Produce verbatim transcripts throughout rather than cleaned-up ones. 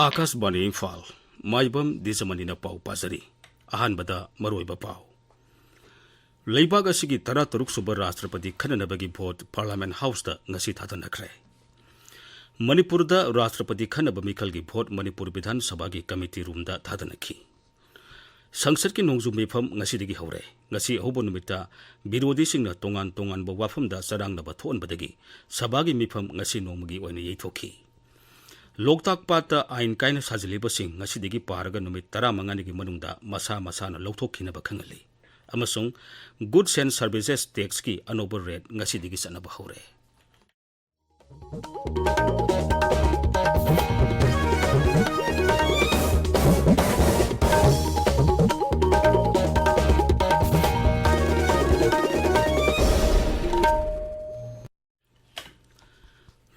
ꯑꯥꯀꯥꯁꯕꯥꯅꯤ ꯏꯝꯐꯥꯜ, ꯃꯥꯏꯕꯝ ꯗꯤꯖꯃꯅꯤꯅ ꯄꯥꯎ ꯄꯥꯖꯔꯤ꯫ ꯑꯍꯥꯟꯕꯗ ꯃꯔꯨꯑꯣꯏꯕ ꯄꯥꯎ꯫ ꯂꯩꯕꯥꯛ ꯑꯁꯤꯒꯤ ꯇꯔꯥꯇꯔꯨꯛ ꯁꯨꯕ ꯔꯥꯁꯇ꯭ꯔꯄꯇꯤ ꯈꯟꯅꯅꯕꯒꯤ ꯚꯣꯠ ꯄꯥꯔꯂꯤꯌꯥꯃꯦꯟꯠ ꯍꯥꯎꯁꯇ ꯉꯁꯤ ꯊꯥꯗꯅꯈ꯭ꯔꯦ꯫ ꯃꯅꯤꯄꯨꯔꯗ ꯔꯥꯁꯇ꯭ꯔꯄꯇꯤ ꯈꯟꯅꯕ ꯃꯤꯈꯜꯒꯤ ꯚꯣꯠ ꯃꯅꯤꯄꯨꯔ ꯕꯤꯙꯥꯟ ꯁꯚꯥꯒꯤ ꯀꯃꯤꯇꯤ ꯔꯨꯝꯗ ꯊꯥꯗꯅꯈꯤ꯫ ꯁꯪꯁꯠꯀꯤ ꯅꯣꯡꯖꯨ ꯃꯤꯐꯝ ꯉꯁꯤꯗꯒꯤ ꯍꯧꯔꯦ꯫ ꯉꯁꯤ ꯑꯍꯧꯕ ꯅꯨꯃꯤꯠꯇ ꯕꯤꯔꯣꯙꯤꯁꯤꯡꯅ ꯇꯣꯉꯥꯟ ꯇꯣꯉꯥꯟꯕ ꯋꯥꯐꯝꯗ ꯆꯔꯥꯡꯅꯕ ꯊꯣꯛꯍꯟꯕꯗꯒꯤ ꯁꯚꯥꯒꯤ ꯃꯤꯐꯝ ꯉꯁꯤ ꯅꯣꯡꯃꯒꯤ ꯑꯣꯏꯅ ꯌꯩꯊꯣꯛꯈꯤ꯫ ꯂꯣꯛꯇꯥꯛ ꯄꯥꯠꯇ ꯑꯥꯏꯟ ꯀꯥꯏꯅ ꯁꯥꯖꯤꯜꯂꯤꯕꯁꯤꯡ ꯉꯁꯤꯗꯒꯤ ꯄꯥꯔꯒ ꯅꯨꯃꯤꯠ ꯇꯔꯥꯃꯉꯥꯅꯤꯒꯤ ꯃꯅꯨꯡꯗ ꯃꯁꯥ ꯃꯁꯥꯅ ꯂꯧꯊꯣꯛꯈꯤꯅꯕ ꯈꯪꯍꯜꯂꯤ꯫ ꯑꯃꯁꯨꯡ Goods and Services Taxꯀꯤ ꯑꯅꯧꯕ rate ꯉꯁꯤꯗꯒꯤ ꯆꯠꯅꯕ ꯍꯧꯔꯦ꯫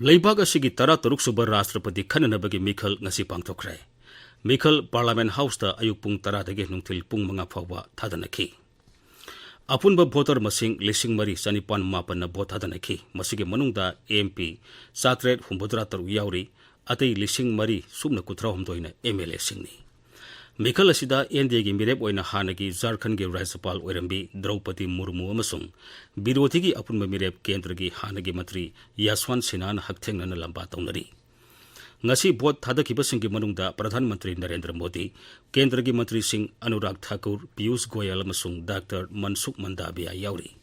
ꯂꯩꯕꯥꯛ ꯑꯁꯤꯒꯤ ꯇꯔꯥꯇꯔꯨꯛ ꯁꯨꯕ ꯔꯥꯁꯇ꯭ꯔꯄꯇꯤ ꯈꯟꯅꯅꯕꯒꯤ ꯃꯤꯈꯜ ꯉꯁꯤ ꯄꯥꯡꯊꯣꯛꯈ꯭ꯔꯦ꯫ ꯃꯤꯈꯜ ꯄꯥꯔꯂꯤꯌꯥꯃꯦꯟꯠ ꯍꯥꯎꯁꯇ ꯑꯌꯨꯛ ꯄꯨꯡ ꯇꯔꯥꯗꯒꯤ ꯅꯨꯡꯊꯤꯜ ꯄꯨꯡ ꯃꯉꯥ ꯐꯥꯎꯕ ꯊꯥꯗꯅꯈꯤ꯫ ꯑꯄꯨꯟꯕ ꯚꯣꯇꯔ ꯃꯁꯤꯡ ꯂꯤꯁꯤꯡ ꯃꯔꯤ ꯆꯅꯤꯄꯥꯟ ꯃꯥꯄꯟꯅ ꯚꯣꯠ ꯊꯥꯗꯅꯈꯤ꯫ ꯃꯁꯤꯒꯤ ꯃꯅꯨꯡꯗ ꯑꯦꯝ ꯄꯤ ꯆꯥꯇ꯭ꯔꯦꯠ ꯍꯨꯝꯐꯨꯇꯔꯥ ꯇꯔꯨꯛ ꯌꯥꯎꯔꯤ꯫ ꯑꯇꯩ ꯂꯤꯁꯤꯡ ꯃꯔꯤ ꯁꯨꯞꯅ ꯀꯨꯟꯊ꯭ꯔꯥ ꯍꯨꯝꯗꯣꯏꯅ ꯑꯦꯝ ꯑꯦꯜ ꯑꯦꯁꯤꯡꯅꯤ꯫ ꯃꯤꯈꯜ ꯑꯁꯤꯗ ꯑꯦꯟ ꯗꯤ ꯑꯦꯒꯤ ꯃꯤꯔꯦꯞ ꯑꯣꯏꯅ ꯍꯥꯟꯅꯒꯤ ꯖꯥꯔꯈꯟꯒꯤ ꯔꯥꯖ꯭ꯌꯄꯥꯜ ꯑꯣꯏꯔꯝꯕꯤ ꯗ꯭ꯔꯧꯄꯗꯤ ꯃꯨꯔꯃꯨ ꯑꯃꯁꯨꯡ ꯕꯤꯔꯣꯙꯤꯒꯤ ꯑꯄꯨꯟꯕ ꯃꯤꯔꯦꯞ ꯀꯦꯟꯗ꯭ꯔꯒꯤ ꯍꯥꯟꯅꯒꯤ ꯃꯟꯇ꯭ꯔꯤ ꯌꯥꯁ꯭ꯋꯟꯠ ꯁꯤꯟꯍꯥꯅ ꯍꯛꯊꯦꯡꯅꯅ ꯂꯝꯕꯥ ꯇꯧꯅꯔꯤ꯫ ꯉꯁꯤ ꯚꯣꯠ ꯊꯥꯗꯈꯤꯕꯁꯤꯡꯒꯤ ꯃꯅꯨꯡꯗ ꯄ꯭ꯔꯙꯥꯟ ꯃꯟꯇ꯭ꯔꯤ ꯅꯔꯦꯟꯗ꯭ꯔ ꯃꯣꯗꯤ, ꯀꯦꯟꯗ꯭ꯔꯒꯤ ꯃꯟꯇ꯭ꯔꯤꯁꯤꯡ ꯑꯅꯨꯔꯥꯒ ꯊꯥꯀꯨꯔ, ꯄꯤꯌꯨꯁ ꯒꯣꯌꯜ ꯑꯃꯁꯨꯡ ꯗꯥꯛꯇꯔ ꯃꯟꯁꯨꯈ ꯃꯟꯗꯥꯚꯤꯌꯥ ꯌꯥꯎꯔꯤ꯫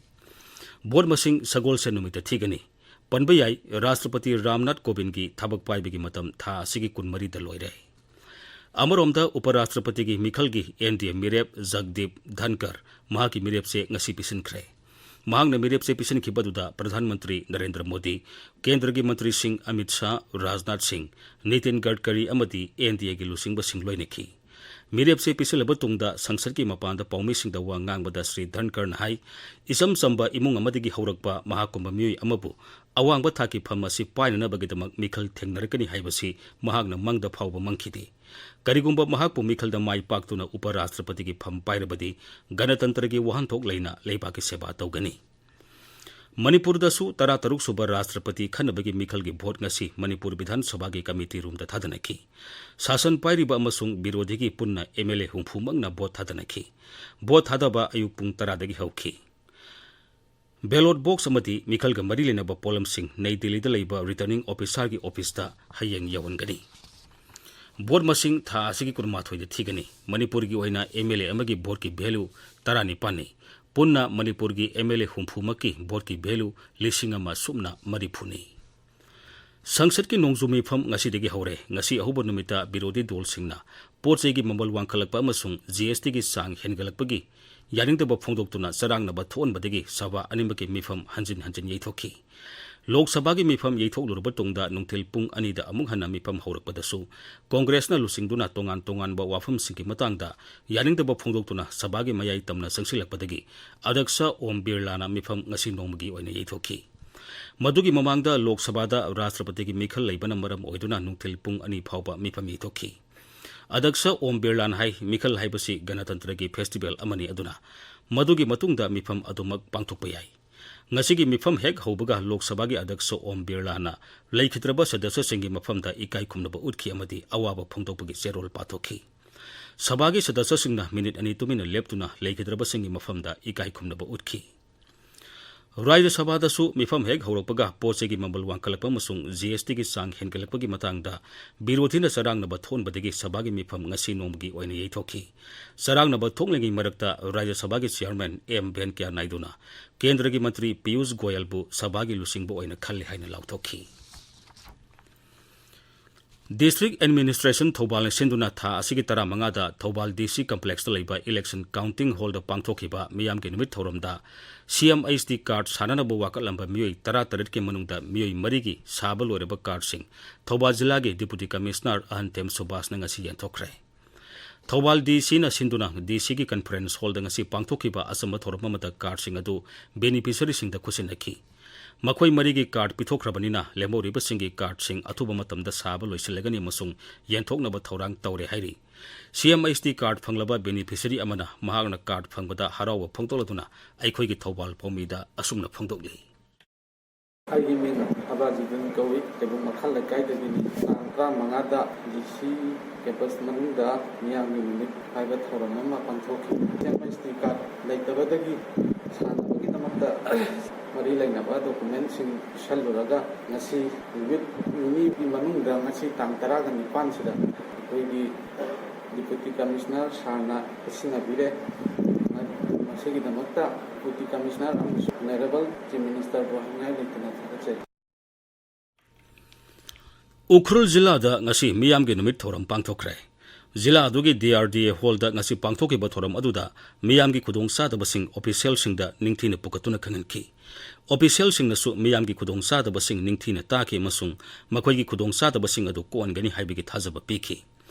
ꯚꯣꯠ ꯃꯁꯤꯡ ꯁꯒꯣꯜꯁꯦꯟ ꯅꯨꯃꯤꯠꯇ ꯊꯤꯒꯅꯤ꯫ ꯄꯟꯕ ꯌꯥꯏ, ꯔꯥꯁꯇ꯭ꯔꯄꯇꯤ ꯔꯥꯝꯅꯥꯊ ꯀꯣꯕꯤꯟꯗꯒꯤ ꯊꯕꯛ ꯄꯥꯏꯕꯒꯤ ꯃꯇꯝ ꯊꯥ ꯑꯁꯤꯒꯤ ꯀꯨꯟꯃꯔꯤꯗ ꯂꯣꯏꯔꯦ꯫ ꯑꯃꯔꯣꯝꯗ, ꯎꯄꯔꯥꯁꯇ꯭ꯔꯄꯇꯤꯒꯤ ꯃꯤꯈꯜꯒꯤ ꯑꯦꯟ ꯗꯤ ꯑꯦ ꯃꯤꯔꯦꯞ ꯖꯒꯗꯤꯞ ꯙꯟꯀꯔ ꯃꯍꯥꯛꯀꯤ ꯃꯤꯔꯦꯞ ꯆꯦ ꯉꯁꯤ ꯄꯤꯁꯤꯟꯈ꯭ꯔꯦ꯫ ꯃꯍꯥꯛꯅ ꯃꯤꯔꯦꯞ ꯆꯦ ꯄꯤꯁꯤꯟꯈꯤꯕ ꯑꯗꯨꯗ ꯄ꯭ꯔꯙꯥꯟ ꯃꯟꯇ꯭ꯔꯤ ꯅꯔꯦꯟꯗ꯭ꯔ ꯃꯣꯗꯤ, ꯀꯦꯟꯗ꯭ꯔꯒꯤ ꯃꯟꯇ꯭ꯔꯤꯁꯤꯡ ꯑꯃꯤꯠ ꯁꯥꯍ, ꯔꯥꯖꯅꯥꯊ ꯁꯤꯡ, ꯅꯤꯇꯤꯟ ꯒꯗꯀꯔꯤ ꯑꯃꯗꯤ ꯑꯦꯟ ꯗꯤ ꯑꯦꯒꯤ ꯂꯨꯆꯤꯡꯕꯁꯤꯡ ꯂꯣꯏꯅꯈꯤ꯫ ꯃꯤꯔꯦꯞ ꯆꯦ ꯄꯤꯁꯤꯜꯂꯕ ꯇꯨꯡꯗ ꯁꯪꯁꯠꯀꯤ ꯃꯄꯥꯟꯗ ꯄꯥꯎꯃꯤꯁꯤꯡꯗ ꯋꯥ ꯉꯥꯡꯕꯗ ꯁ꯭ꯔꯤ ꯙꯟꯀꯔꯅ ꯍꯥꯏ, ꯏꯆꯝ ꯆꯝꯕ ꯏꯃꯨꯡ ꯑꯃꯗꯒꯤ ꯍꯧꯔꯛꯄ ꯃꯍꯥꯛꯀꯨꯝꯕ ꯃꯤꯑꯣꯏ ꯑꯃꯕꯨ ꯑꯋꯥꯡꯕ ꯊꯥꯛꯀꯤ ꯐꯝ ꯑꯁꯤ ꯄꯥꯏꯅꯅꯕꯒꯤꯗꯃꯛ ꯃꯤꯈꯜ ꯊꯦꯡꯅꯔꯛꯀꯅꯤ ꯍꯥꯏꯕꯁꯤ ꯃꯍꯥꯛꯅ ꯃꯪꯗ ꯐꯥꯎꯕ ꯃꯪꯈꯤꯗꯦ꯫ ꯀꯔꯤꯒꯨꯝꯕ ꯃꯍꯥꯛꯄꯨ ꯃꯤꯈꯜꯗ ꯃꯥꯏ ꯄꯥꯛꯇꯨꯅ ꯎꯄ ꯔꯥꯁꯇ꯭ꯔꯄꯇꯤꯒꯤ ꯐꯝ ꯄꯥꯏꯔꯕꯗꯤ, ꯒꯅꯇꯟꯇ꯭ꯔꯒꯤ ꯋꯥꯍꯟꯊꯣꯛ ꯂꯩꯅ ꯂꯩꯕꯥꯛꯀꯤ ꯁꯦꯕꯥ ꯇꯧꯒꯅꯤ꯫ ꯃꯅꯤꯄꯨꯔꯗꯁꯨ ꯇꯔꯥꯇꯔꯨꯛ ꯁꯨꯕ ꯔꯥꯁꯇ꯭ꯔꯄꯇꯤ ꯈꯟꯅꯕꯒꯤ ꯃꯤꯈꯜꯒꯤ ꯚꯣꯠ ꯉꯁꯤ ꯃꯅꯤꯄꯨꯔ ꯕꯤꯙꯥꯟ ꯁꯚꯥꯒꯤ ꯀꯃꯤꯇꯤ ꯔꯨꯝꯗ ꯊꯥꯗꯅꯈꯤ꯫ ꯁꯥꯁꯟ ꯄꯥꯏꯔꯤꯕ ꯑꯃꯁꯨꯡ ꯕꯤꯔꯣꯙꯤꯒꯤ ꯄꯨꯟꯅ ꯑꯦꯝ ꯑꯦꯜ ꯑꯦ ꯍꯨꯝꯐꯨꯃꯛꯅ ꯚꯣꯠ ꯊꯥꯗꯅꯈꯤ꯫ ꯚꯣꯠ ꯊꯥꯗꯕ ꯑꯌꯨꯛ ꯄꯨꯡ ꯇꯔꯥꯗꯒꯤ ꯍꯧꯈꯤ꯫ ꯕꯦꯂꯣꯠ ꯕꯣꯛꯁ ꯑꯃꯗꯤ ꯃꯤꯈꯜꯒ ꯃꯔꯤ ꯂꯩꯅꯕ ꯄꯣꯠꯂꯝꯁꯤꯡ ꯅꯩ ꯗꯤꯜꯂꯤꯗ ꯂꯩꯕ ꯔꯤꯇꯔꯅꯤꯡ ꯑꯣꯐꯤꯁꯥꯔꯒꯤ ꯑꯣꯐꯤꯁꯇ ꯍꯌꯦꯡ ꯌꯧꯍꯟꯒꯅꯤ꯫ ꯚꯣꯠ ꯃꯁꯤꯡ ꯊꯥ ꯑꯁꯤꯒꯤ ꯀꯨꯟꯃꯥꯊꯣꯏꯗ ꯊꯤꯒꯅꯤ꯫ ꯃꯅꯤꯄꯨꯔꯒꯤ ꯑꯣꯏꯅ ꯑꯦꯝ ꯑꯦꯜ ꯑꯦ ꯑꯃꯒꯤ ꯚꯣꯠꯀꯤ ꯚꯦꯂꯨ ꯇꯔꯥꯅꯤꯄꯥꯟꯅꯤ꯫ ꯄꯨꯟꯅ ꯃꯅꯤꯄꯨꯔꯒꯤ ꯑꯦꯝ ꯑꯦꯜ ꯑꯦ ꯍꯨꯝꯐꯨꯃꯛꯀꯤ ꯚꯣꯠꯀꯤ ꯚꯦꯂꯨ ꯂꯤꯁꯤꯡ ꯑꯃ ꯁꯨꯞꯅ ꯃꯔꯤꯐꯨꯅꯤ꯫ ꯁꯪꯁꯠꯀꯤ ꯅꯣꯡꯖꯨ ꯃꯤꯐꯝ ꯉꯁꯤꯗꯒꯤ ꯍꯧꯔꯦ꯫ ꯉꯁꯤ ꯑꯍꯧꯕ ꯅꯨꯃꯤꯠꯇ ꯕꯤꯔꯣꯙꯤ ꯗꯣꯜꯁꯤꯡꯅ ꯄꯣꯠ ꯆꯩꯒꯤ ꯃꯃꯜ ꯋꯥꯡꯈꯠꯂꯛꯄ ꯑꯃꯁꯨꯡ ꯖꯤ ꯑꯦꯁ ꯇꯤꯒꯤ ꯆꯥꯡ ꯍꯦꯟꯒꯠꯂꯛꯄꯒꯤ ꯌꯥꯅꯤꯡꯗꯕ ꯐꯣꯡꯗꯣꯛꯇꯨꯅ ꯆꯔꯥꯡꯅꯕ ꯊꯣꯛꯍꯟꯕꯗꯒꯤ ꯁꯚꯥ ꯑꯅꯤꯃꯛꯀꯤ ꯃꯤꯐꯝ ꯍꯟꯖꯤꯟ ꯍꯟꯖꯤꯟ ꯌꯩꯊꯣꯛꯈꯤ꯫ ꯂꯣꯛ ꯁꯚꯥꯒꯤ ꯃꯤꯐꯝ ꯌꯩꯊꯣꯛꯂꯨꯔꯕ ꯇꯨꯡꯗ ꯅꯨꯡꯊꯤꯜ ꯄꯨꯡ ꯑꯅꯤꯗ ꯑꯃꯨꯛ ꯍꯟꯅ ꯃꯤꯐꯝ ꯍꯧꯔꯛꯄꯗꯁꯨ ꯀꯣꯡꯒ꯭ꯔꯦꯁꯅ ꯂꯨꯆꯤꯡꯗꯨꯅ ꯇꯣꯉꯥꯟ ꯇꯣꯉꯥꯟꯕ ꯋꯥꯐꯝꯁꯤꯡꯒꯤ ꯃꯇꯥꯡꯗ ꯌꯥꯅꯤꯡꯗꯕ ꯐꯣꯡꯗꯣꯛꯇꯨꯅ ꯁꯚꯥꯒꯤ ꯃꯌꯥꯏ ꯇꯝꯅ ꯆꯪꯁꯤꯜꯂꯛꯄꯗꯒꯤ ꯑꯗꯛꯁ ꯑꯣꯝ ꯕꯤꯔꯂꯥꯅ ꯃꯤꯐꯝ ꯉꯁꯤ ꯅꯣꯡꯃꯒꯤ ꯑꯣꯏꯅ ꯌꯩꯊꯣꯛꯈꯤ꯫ ꯃꯗꯨꯒꯤ ꯃꯃꯥꯡꯗ ꯂꯣꯛ ꯁꯚꯥꯗ ꯔꯥꯁꯇ꯭ꯔꯄꯇꯤꯒꯤ ꯃꯤꯈꯜ ꯂꯩꯕꯅ ꯃꯔꯝ ꯑꯣꯏꯗꯨꯅ ꯅꯨꯡꯊꯤꯜ ꯄꯨꯡ ꯑꯅꯤ ꯐꯥꯎꯕ ꯃꯤꯐꯝ ꯌꯩꯊꯣꯛꯈꯤ꯫ ꯑꯗꯛꯁ ꯑꯣꯝ ꯕꯤꯔꯂꯥꯅ ꯍꯥꯏ, ꯃꯤꯈꯜ ꯍꯥꯏꯕꯁꯤ ꯒꯅꯇꯟꯇ꯭ꯔꯒꯤ ꯐꯦꯁꯇꯤꯚꯦꯜ ꯑꯃꯅꯤ, ꯑꯗꯨꯅ ꯃꯗꯨꯒꯤ ꯃꯇꯨꯡꯗ ꯃꯤꯐꯝ ꯑꯗꯨꯃꯛ ꯄꯥꯡꯊꯣꯛꯄ ꯌꯥꯏ꯫ ꯉꯁꯤꯒꯤ ꯃꯤꯐꯝ ꯍꯦꯛ ꯍꯧꯕꯒ ꯂꯣꯛ ꯁꯚꯥꯒꯤ ꯑꯗꯛꯁ ꯑꯣꯝ ꯕꯤꯔꯂꯥꯅ ꯂꯩꯈꯤꯗ꯭ꯔꯕ ꯁꯗꯁ꯭ꯌꯁꯤꯡꯒꯤ ꯃꯐꯝꯗ ꯏꯀꯥꯏ ꯈꯨꯝꯅꯕ ꯎꯠꯈꯤ ꯑꯃꯗꯤ ꯑꯋꯥꯕ ꯐꯣꯡꯗꯣꯛꯄꯒꯤ ꯆꯦꯔꯣꯜ ꯄꯥꯊꯣꯛꯈꯤ꯫ ꯁꯚꯥꯒꯤ ꯁꯗꯁ꯭ꯌꯁꯤꯡꯅ ꯃꯤꯅꯤꯠ ꯑꯅꯤ ꯇꯨꯃꯤꯟꯅ ꯂꯦꯞꯇꯨꯅ ꯂꯩꯈꯤꯗ꯭ꯔꯕꯁꯤꯡꯒꯤ ꯃꯐꯝꯗ ꯏꯀꯥꯏ ꯈꯨꯝꯅꯕ ꯎꯠꯈꯤ꯫ ꯔꯥꯖ꯭ꯌ ꯁꯚꯥꯗꯁꯨ ꯃꯤꯐꯝ ꯍꯦꯛ ꯍꯧꯔꯛꯄꯒ ꯄꯣꯠ ꯆꯩꯒꯤ ꯃꯃꯜ ꯋꯥꯡꯈꯠꯂꯛꯄ ꯑꯃꯁꯨꯡ ꯖꯤ ꯑꯦꯁ ꯇꯤꯒꯤ ꯆꯥꯡ ꯍꯦꯟꯒꯠꯂꯛꯄꯒꯤ ꯃꯇꯥꯡꯗ ꯕꯤꯔꯣꯙꯤꯅ ꯆꯔꯥꯡꯅꯕ ꯊꯣꯛꯍꯟꯕꯗꯒꯤ ꯁꯚꯥꯒꯤ ꯃꯤꯐꯝ ꯉꯁꯤ ꯅꯣꯡꯃꯒꯤ ꯑꯣꯏꯅ ꯌꯩꯊꯣꯛꯈꯤ꯫ ꯆꯔꯥꯡꯅꯕ ꯊꯣꯛꯂꯤꯉꯩ ꯃꯔꯛꯇ ꯔꯥꯖ꯭ꯌ ꯁꯚꯥꯒꯤ ꯆꯤꯌꯥꯔꯃꯦꯟ ꯑꯦꯝ ꯚꯦꯟꯀꯌꯥ ꯅꯥꯏꯗꯨꯅ ꯀꯦꯟꯗ꯭ꯔꯒꯤ ꯃꯟꯇ꯭ꯔꯤ ꯄꯤꯌꯨꯁ ꯒꯣꯌꯜꯕꯨ ꯁꯚꯥꯒꯤ ꯂꯨꯆꯤꯡꯕ ꯑꯣꯏꯅ ꯈꯜꯂꯦ ꯍꯥꯏꯅ ꯂꯥꯎꯊꯣꯛꯈꯤ꯫ ꯗꯤꯁꯇ꯭ꯔꯤꯛ ꯑꯦꯗꯃꯤꯅꯤꯁꯇ꯭ꯔꯦꯁꯟ ꯊꯧꯕꯥꯜꯅ ꯁꯤꯟꯗꯨꯅ ꯊꯥ ꯑꯁꯤꯒꯤ ꯇꯔꯥꯃꯉꯥꯗ ꯊꯧꯕꯥꯜ ꯗꯤ ꯁꯤ ꯀꯝꯄ꯭ꯂꯦꯛꯁꯇ ꯂꯩꯕ ꯏꯂꯦꯛꯁꯟ ꯀꯥꯎꯟꯇꯤꯡ ꯍꯣꯜꯗ ꯄꯥꯡꯊꯣꯛꯈꯤꯕ ꯃꯤꯌꯥꯝꯒꯤ ꯅꯨꯃꯤꯠ ꯊꯧꯔꯝꯗ ꯁꯤ ꯑꯦꯝ ꯑꯩꯆ ꯇꯤ ꯀꯥꯔꯗ ꯁꯥꯟꯅꯅꯕ ꯋꯥꯀꯠꯂꯝꯕ ꯃꯤꯑꯣꯏ ꯇꯔꯥꯇꯔꯦꯠꯀꯤ ꯃꯅꯨꯡꯗ ꯃꯤꯑꯣꯏ ꯃꯔꯤꯒꯤ ꯁꯥꯕ ꯂꯣꯏꯔꯕ ꯀꯥꯔꯗꯁꯤꯡ ꯊꯧꯕꯥꯜ ꯖꯤꯂꯥꯒꯤ ꯗꯤꯄꯨꯇꯤ ꯀꯃꯤꯁꯅꯔ ꯑꯍꯟꯊꯦꯝ ꯁꯨꯕꯥꯁꯅ ꯉꯁꯤ ꯌꯦꯟꯊꯣꯛꯈ꯭ꯔꯦ꯫ ꯊꯧꯕꯥꯜ ꯗꯤ ꯁꯤꯅ ꯁꯤꯟꯗꯨꯅ ꯗꯤ ꯁꯤꯒꯤ ꯀꯟꯐꯔꯦꯟꯁ ꯍꯣꯜꯗ ꯉꯁꯤ ꯄꯥꯡꯊꯣꯛꯈꯤꯕ ꯑꯆꯝꯕ ꯊꯧꯔꯝ ꯑꯃꯗ ꯀꯥꯔꯗꯁꯤꯡ ꯑꯗꯨ ꯕꯦꯅꯤꯐꯤꯁꯔꯤꯁꯤꯡꯗ ꯈꯨꯠꯁꯤꯟꯅꯈꯤ꯫ ꯃꯈꯣꯏ ꯃꯔꯤꯒꯤ ꯀꯥꯔꯗ ꯄꯤꯊꯣꯛꯈ꯭ꯔꯕꯅꯤꯅ, ꯂꯦꯝꯍꯧꯔꯤꯕꯁꯤꯡꯒꯤ ꯀꯥꯔꯗꯁꯤꯡ ꯑꯊꯨꯕ ꯃꯇꯝꯗ ꯁꯥꯕ ꯂꯣꯏꯁꯤꯜꯂꯒꯅꯤ ꯑꯃꯁꯨꯡ ꯌꯦꯟꯊꯣꯛꯅꯕ ꯊꯧꯔꯥꯡ ꯇꯧꯔꯦ ꯍꯥꯏꯔꯤ꯫ ꯁꯤ ꯑꯦꯝ ꯑꯩꯆ ꯇꯤ ꯀꯥꯔꯗ ꯐꯪꯂꯕ ꯕꯦꯅꯤꯐꯤꯁꯔꯤ ꯑꯃꯅ ꯃꯍꯥꯛꯅ ꯀꯥꯔꯗ ꯐꯪꯕꯗ ꯍꯔꯥꯎꯕ ꯐꯣꯡꯗꯣꯛꯂꯗꯨꯅ ꯑꯩꯈꯣꯏꯒꯤ ꯊꯧꯕꯥꯜ ꯄꯥꯎꯃꯤꯗ ꯑꯁꯨꯝꯅ ꯐꯣꯡꯗꯣꯛꯂꯤ꯫ ꯑꯩꯒꯤ ꯃꯤꯡ ꯑꯕꯥꯖꯤꯗꯨꯟ ꯀꯧꯏ꯫ ꯀꯩꯕꯨꯝ ꯃꯈꯥ ꯂꯩꯀꯥꯏꯗꯒꯤꯅꯤ꯫ ꯇꯥꯡ ꯇꯔꯥꯃꯉꯥꯗ ꯗꯤ ꯁꯤ ꯀꯦꯝꯄꯁ ꯃꯅꯨꯡꯗ ꯃꯤꯌꯥꯝꯒꯤ ꯅꯨꯃꯤꯠ ꯍꯥꯏꯕ ꯊꯧꯔꯝ ꯑꯃ ꯄꯥꯡꯊꯣꯛꯈꯤ꯫ ꯁꯤ ꯑꯦꯝ ꯑꯩꯆ ꯇꯤ ꯀꯥꯔꯗ ꯂꯩꯇꯕꯗꯒꯤ ꯁꯥꯟꯅꯕꯒꯤꯗꯃꯛꯇ ꯃꯔꯤ ꯂꯩꯅꯕ ꯗꯣꯀꯨꯃꯦꯟꯁꯤꯡ ꯄꯤꯁꯜꯂꯨꯔꯒ ꯉꯁꯤ ꯅꯨꯃꯤꯠ ꯅꯤꯅꯤꯒꯤ ꯃꯅꯨꯡꯗ, ꯉꯁꯤ ꯇꯥꯡ ꯇꯔꯥꯒ ꯅꯤꯄꯥꯟꯁꯤꯗ ꯑꯩꯈꯣꯏꯒꯤ ꯗꯤꯄꯨꯇꯤ ꯀꯃꯤꯁꯅꯔ ꯁꯥꯔꯅ ꯈꯨꯠꯁꯤꯟꯅꯕꯤꯔꯦ꯫ ꯃꯁꯤꯒꯤꯗꯃꯛꯇ ꯗꯤꯄꯨꯇꯤ ꯀꯃꯤꯁꯅꯔ ꯑꯃꯁꯨꯡ ꯑꯣꯅꯔꯦꯕꯜ ꯆꯤꯐ ꯃꯤꯅꯤꯁꯇꯔꯕꯨ ꯍꯥꯏꯅꯤꯡꯉꯥꯏ ꯂꯩꯇꯅ ꯊꯥꯒꯠꯆꯔꯤ꯫ ꯎꯈ꯭ꯔꯨꯜ ꯖꯤꯂꯥꯗ ꯉꯁꯤ ꯃꯤꯌꯥꯝꯒꯤ ꯅꯨꯃꯤꯠ ꯊꯧꯔꯝ ꯄꯥꯡꯊꯣꯛꯈ꯭ꯔꯦ꯫ ꯖꯤꯂꯥ ꯑꯗꯨꯒꯤ ꯗꯤ ꯑꯥꯔ ꯗꯤ ꯑꯦ ꯍꯣꯜꯗ ꯉꯁꯤ ꯄꯥꯡꯊꯣꯛꯈꯤꯕ ꯊꯧꯔꯝ ꯑꯗꯨꯗ ꯃꯤꯌꯥꯝꯒꯤ ꯈꯨꯗꯣꯡꯆꯥꯗꯕꯁꯤꯡ ꯑꯣꯐꯤꯁꯤꯌꯦꯜꯁꯤꯡꯗ ꯅꯤꯡꯊꯤꯅ ꯄꯨꯈꯠꯇꯨꯅ ꯈꯪꯍꯟꯈꯤ꯫ ꯑꯣꯐꯤꯁꯤꯌꯦꯜꯁꯤꯡꯅꯁꯨ ꯃꯤꯌꯥꯝꯒꯤ ꯈꯨꯗꯣꯡꯆꯥꯗꯕꯁꯤꯡ ꯅꯤꯡꯊꯤꯅ ꯇꯥꯈꯤ ꯑꯃꯁꯨꯡ ꯃꯈꯣꯏꯒꯤ ꯈꯨꯗꯣꯡꯆꯥꯗꯕꯁꯤꯡ ꯑꯗꯨ ꯀꯣꯛꯍꯟꯒꯅꯤ ꯍꯥꯏꯕꯒꯤ ꯊꯥꯖꯕ ꯄꯤꯈꯤ꯫